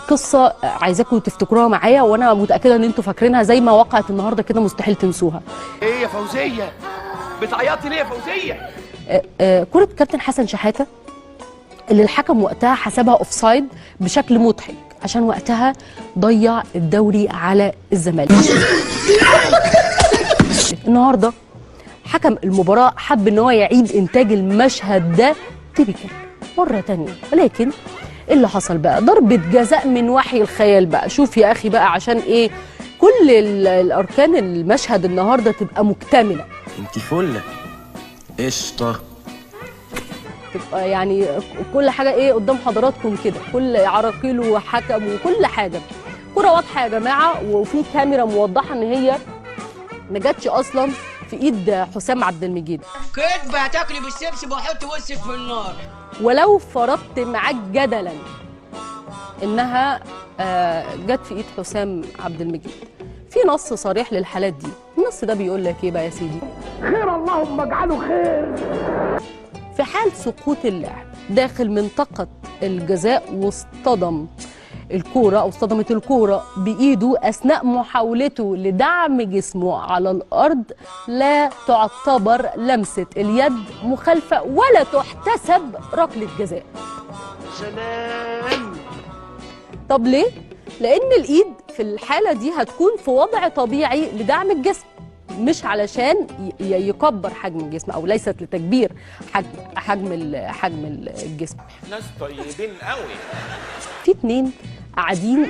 قصة عايزاكم تفتكروها معايا، وانا متاكدة ان انتوا فاكرينها زي ما وقعت النهارده كده، مستحيل تنسوها. ايه يا فوزيه؟ بتعيطي ليه يا فوزيه؟ كره كابتن حسن شحاته اللي الحكم وقتها حسبها offside بشكل مضحك، عشان وقتها ضيع الدوري على الزمالك. النهارده حكم المباراة حب ان هو يعيد انتاج المشهد ده typical مرة تانية، ولكن ايه اللي حصل بقى؟ ضربة جزاء من وحي الخيال بقى. شوف يا اخي بقى، عشان ايه كل الاركان المشهد النهارده تبقى مكتملة. انت فله قشطه، تبقى يعني كل حاجة ايه قدام حضراتكم كده، كل عراقيل وحكم وكل حاجة. كرة واضحة يا جماعة، وفي كاميرا موضحة ان هي ما جاتش اصلا في ايد حسام عبد المجيد. كدبه هتاكلي بالسبسب واحط وشك في النار. ولو فرضت معاك جدلا انها جت في ايد حسام عبد المجيد، في نص صريح للحالات دي. النص ده بيقول لك ايه بقى يا سيدي؟ خير اللهم اجعله خير. في حال سقوط اللاعب داخل منطقة الجزاء واصطدم الكورة أو اصطدمت الكورة بإيده أثناء محاولته لدعم جسمه على الأرض، لا تعتبر لمسة اليد مخالفة ولا تحتسب ركلة جزاء. سلام. طب ليه؟ لأن الإيد في الحالة دي هتكون في وضع طبيعي لدعم الجسم، مش علشان يكبر حجم الجسم، او ليست لتكبير حجم الجسم. ناس طيبين قوي. في اتنين قاعدين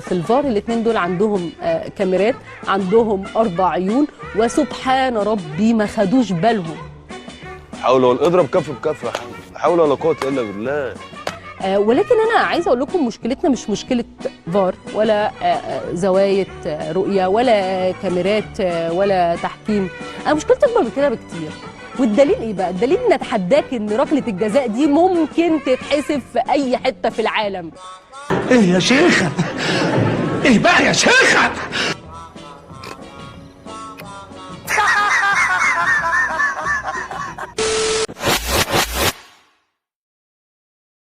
في الفار، الاتنين دول عندهم كاميرات، عندهم 4 عيون، وسبحان ربي ما خدوش بالهم. حاول ولا اضرب كف بكف، حاول ولا قوة الا بالله. ولكن انا عايزه اقول لكم مشكلتنا مش مشكلة فار ولا زوايا رؤية ولا كاميرات ولا تحكيم، انا مشكلتي اكبر من كده بكتير. والدليل ايه بقى؟ الدليل ان اتحداك ان ركلة الجزاء دي ممكن تتحسب في اي حتة في العالم. ايه يا شيخه؟ ايه بقى يا شيخه؟